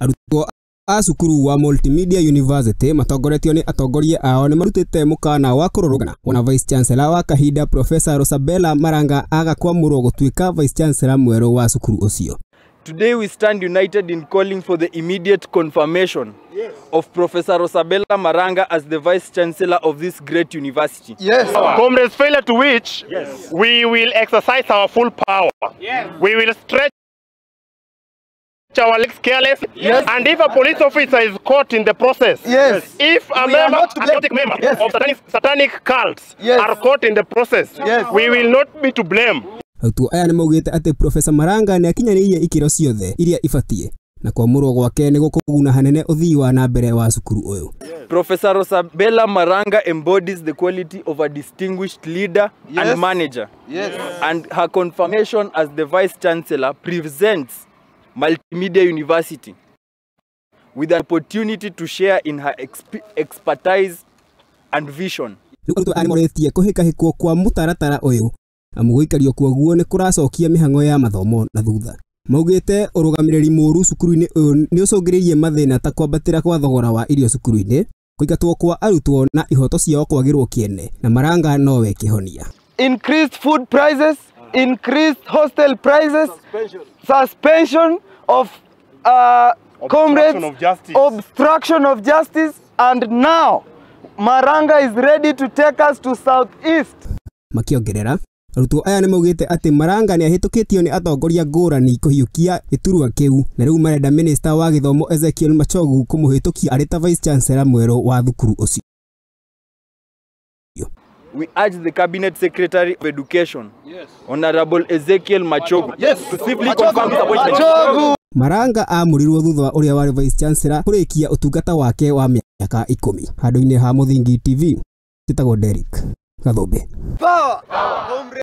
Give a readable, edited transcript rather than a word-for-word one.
Arutwo a cukuru wa Multimedia University matongoretio nĩ atongoria ao nĩ marutĩte mũkana wa kũrũrũngana wona Vice Chancellor wa kahinda Professor Rosabella Maranga aga kwamũrwo gũtuĩka Vice Chancellor mwerũ wa cukuru ũcio. Today we stand united in calling for the immediate confirmation of Professor Rosabella Maranga as the Vice Chancellor of this great university. Yes. Comrades, failure to which we will exercise our full power. Yes. We will stretch our legs carelessly. Yes. And if a police officer is caught in the process, yes, if a we member, a member yes, of satanic cults yes, are caught in the process, yes, we will not be to blame. Arutwo aya nĩ maugĩte atĩ Professor Maranga nĩ akinyanĩirie ikĩro ciothe iria ibatiĩ na kwamũrwo gwake nĩ gũkũguna hanene ũthii wa na mbere wa cukuru ũyũ. Professor Rosabella Maranga embodies the quality of a distinguished leader yes, and manager. Yes. And her confirmation as the Vice Chancellor presents Multimedia University with an opportunity to share in her expertise and vision. Rĩu arutwo aya nĩmorĩtie kũhĩkahĩkwo kwa mũtaratara ũyũ amu gũikario kuoguo nĩ kũracokia mĩhang'o ya mathomo na thutha. Maugĩte ũrũgamĩrĩri mũru cukuru-inĩ ũyũ nĩ ũcũngĩrĩirie mathĩna ta kwambatĩra kwa thogora wa irio cukuru-inĩ, kũingatwo kwa arutwo na ihoto ciao kwagĩrwo kĩene, na Maranga nowe kĩhonia. Increased food prices, increased hostel prices, suspension of comrades, of justice, obstruction of justice, and now Maranga is ready to take us to Southeast. Makĩongerera, arutwo aya nĩ maugĩte atĩ Maranga nĩ ahĩtũkĩtio nĩ atongoria ngũrani kũhiũkia gĩturwa kĩu na rĩu marenda minista wa gĩthomo Ezekiel Machogu kũmũhĩtũkia arĩ ta Vice Chancellor mwerũ wa thukuru ũcio. We urge the Cabinet Secretary of Education, yes, Honorable Ezekiel Machogu, yes, to swiftly confirm this appointment. Machogu. Maranga amũrirwo thutha wa ũrĩa warĩ Vice Chancellor kũrĩkia ũtungata wake wa mĩaka 10. Handũ-inĩ ha Mũthingi TV, njĩtagwo Derrick Gathũmbĩ. Power. Power.